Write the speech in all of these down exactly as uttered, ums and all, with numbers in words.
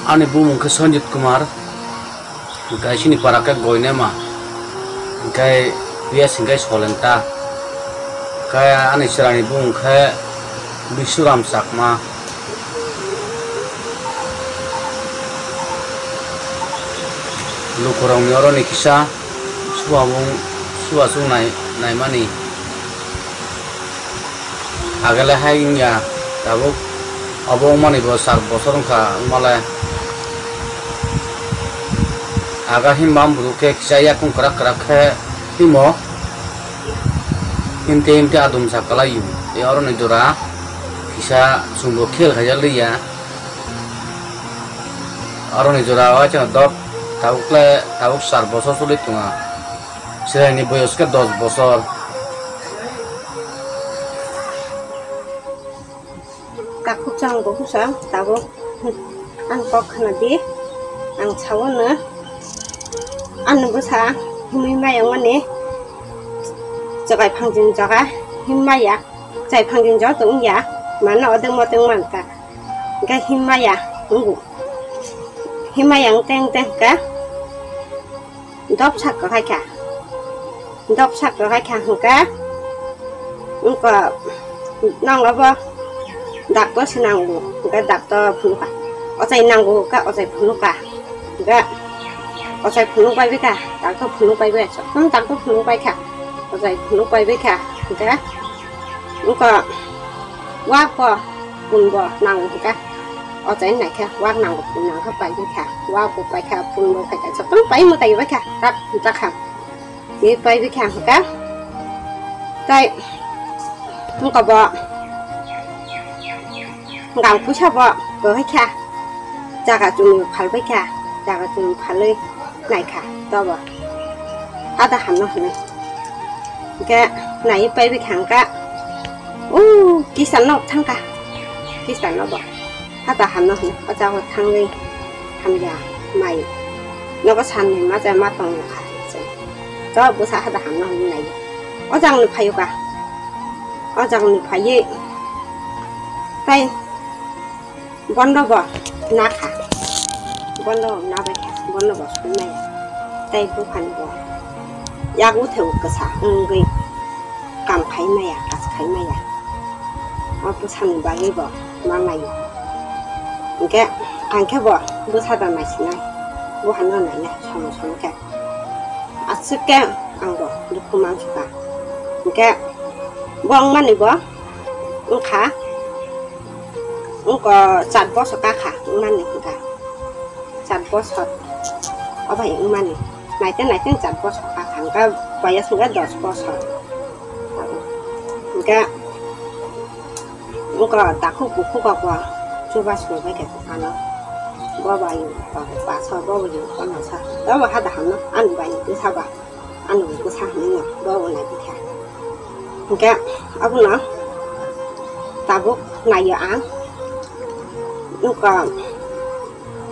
Ani bumung khe Sanjit Kumar, hwnkhe chini para khe Goinema, hwnkhe P S hwnkhe Solenta, hwnkhe ani chwraini bumung khe Bisuram Chakma. Lukurokni oroni kisa suwamung, suwasung nai-, naimani. Agele hai wngya, tabuk obo wngmani bo char bosor wngkha wngmale. Aga himba bwrwi khe kisa yakung kwrak kwrak khe himo. Himte himte adum sa kwlai o. Tei oroni jora kisa chwngbo khel khaijak liya. Oroni jora o chwng dok tabuk le tabuk char bosor choli tongo. Chwraini boyos khe dos bosor. Takhuk chang bo khusa tabuk. Ang kok khna di, ang sao no, ano bwsa himwi maya wngmani, chwkai phangjin jaga himwi maya, chai phangjin jaga to wngya, mano odeng moteng mankha, hwnkhe himwi maya wngo, himwi maya wngte wngte hwnkhe, dopsa kwkhai kha, dopsa kwkhai kha hwnkhe, wngkha nang obo doctor se nango, hwnkhe doctor phunukha, ochai nango hwnkhe ochai phunukha, hwnkhe ochai phunuk bai bwkha, doctor phunuk bai bwkha, sokkon doctor phunuk bai kha, ochai phunuk bai bwkha, hwnkhe wngkha wak bo. Pun bo nango hwnkha, ochai naikha wak nango, pun nangkha pai bwkha, wak bo paikha, pun bo paikha, sokkon pai mwtai baikha, tak jakha, tei pai bwkha hwnkha, tai wngkha bo gang puisa bo kwhai kha, jaga chumui phal baikha, jaga chumui phalwi naikha, tobo ada hamno hwnwi. Hwnkhe naiwi paiwi kha hwnkha, o kisa nok thangkha, kisa nobo hata hamno hwnwi o jaga thangwi hamya mai nogo sanni ma chai ma tongkha. To bwsa hata hamno hwnwi naiwi o jagni phaiyokha, o jagni phaiwi tai Bono bo nakha, bono bo nabaikha, bono bo songmaya. Tei buphani bo yak uthai kwsa wngwi kam khaimaya, kasu khaimaya. O bwsani bagwi bo ma naio. Hwnkhe ang khe bo bwsa da naisinai, buphano nainai somo somo khe. Aswk khe ang bo dukhu mansukha. Hwnkhe bo wngmani bo wngkha. Wngkha char bosor kakha wngmani hwnkha, char bosor o bai wngmani, naiteng naiteng char bosor kakha, hwnkha boyos hwnkha dos bosor. Hwnkha wngkha takhuk bukhuk kok bo chuba songbaikha ano, bo bai basa bo bai kono sa, bo hada hano ani bai bwsa ba. Ano bwsa hinwi no bo bo nai bwkha. Hwnkhe abono tabuk naio ang, wngkha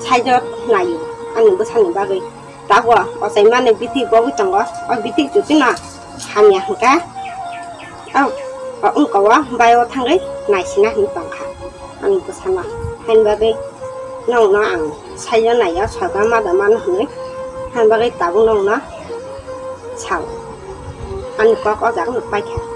saijo naio ani bwsani bagwi. Tabuk o ochaimani bithi bogwi tongo, o bithi chutino hamya hwnkha. O, o wngkha o bai o thangwi naisina hinwi tongkha ani bwsano. Haini bagwi nokno ang saiyo naiyo soiba ma da mano hinwi, haini bagwi tabuk nokno sao. Ani kok o jaga no paikha.